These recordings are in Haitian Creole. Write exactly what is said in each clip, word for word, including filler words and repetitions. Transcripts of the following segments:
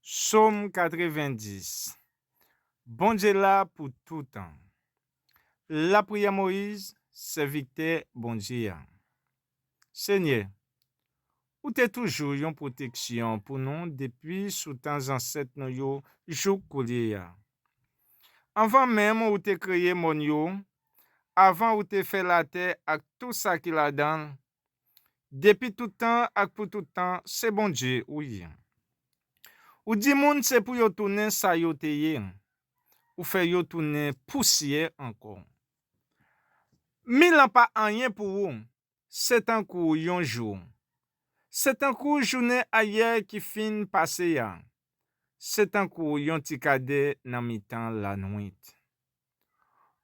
Sòm katrevendis. Bondye la pou toutan. Lapriyè Moyiz, sèvitè Bondye a. Senyè, ou te toujou yon pwoteksyon pou nou depi sou tan zansèt nou yo jouk koulye a. Anvan menm ou te kreye mòn yo, avan ou te fè latè ak tou sa ki ladan l, depi tout tan ak pou tout tan, se Bondye ou ye. Ou di moun se pou yo tounen sa yo te ye. Ou fè yo tounen pousyè ankò. Mil an pa anyen pou ou, se tankou yon jou. Se tankou jounen ayè ki fin pase a. Se tankou yon ti kadè nan mitan lanwit.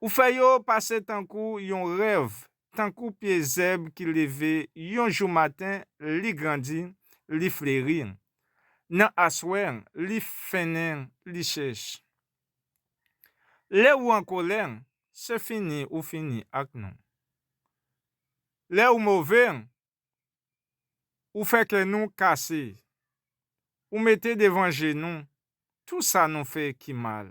Ou fè yo pase tankou yon rèv, tankou pye zèb ki leve yon jou maten, li grandi, li fleri. Nan aswè, li fennen, li chèch. Lè ou an kolè, se fini ou fini ak nou. Lè ou move, ou fè kè nou kase. Ou mete devan je nou tou sa nou fè ki mal.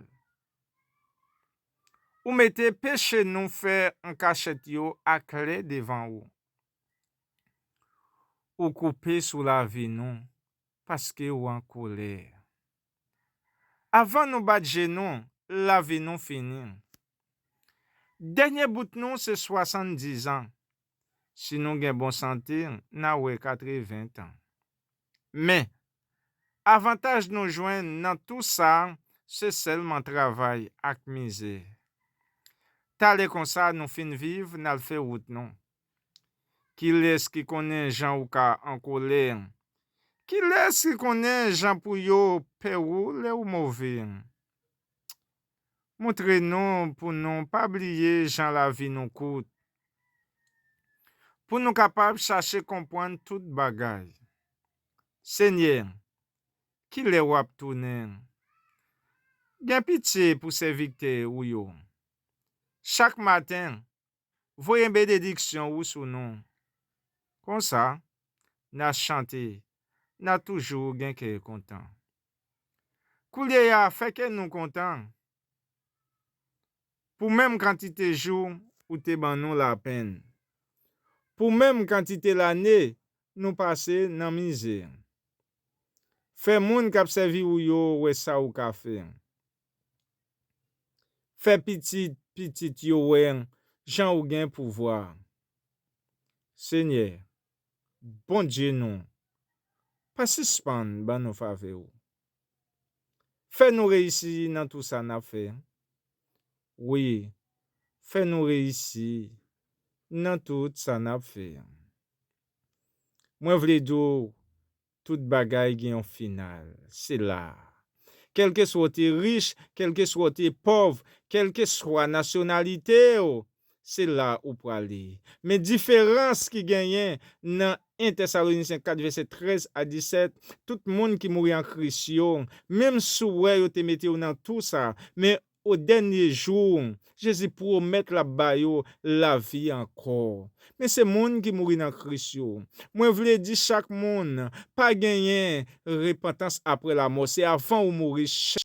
Ou mete peche nou fè an kachèt yo aklè devan ou. Ou koupe sou lavi nou, paske ou an kolè. Avan nou bat je nou, lavi nou fini. Dènye bout nou se swasanndiz an. Si nou gen bon sante, n a wè katreven tan. Men, avantaj nou jwenn nan tou sa, se sèlman travay ak mizè. Talè konsa nou fin viv, n al fè wout nou. Kilès ki konnen jan ou ka an kolè? Kilès ki konnen jan pou yo pè ou lè ou move? Montre nou pou nou pa bliye jan lavi nou kout, pou nou kapab chache konprann tout bagay. Senyè, kilè w ap tounen? Gen pitye pou sèvitè ou yo. Chak maten, voye benediksyon ou sou nou. Konsa, n a chante, n a toujou gen kè kontan. Koulye a, fè kè nou kontan. Pou menm kantite jou ou te ban nou lapenn. Pou menm kantite lane nou pase nan mizè. Fè moun k ap sèvi ou yo wè sa ou ka fè. Fè pitit pitit yo wè jan ou gen pouvwa. Senyè, Bondye nou, pa sispann ban nou favè ou. Fè nou reyisi nan tou sa n ap fè. Wi, fè nou reyisi nan tout sa n ap fè. Mwen vle di w, tout bagay gen yon final. Se la. Kèlkeswa w te rich, kèlkeswa w te pòv, kèlkeswa nasyonalite w, se la ou prale. Men diferans ki genyen nan en Tèsalonisyen kat vèsè trèz a disèt, tout moun ki mouri an Kris yo, menm si w wè yo te mete yo nan tou sa, men o dènye jou, Jezi pwomèt l ap ba yo lavi ankò. Men se moun ki mouri nan Kris yo. Mwen vle di chak moun, pa genyen repantans apre lamò. Se avan ou mouri, chak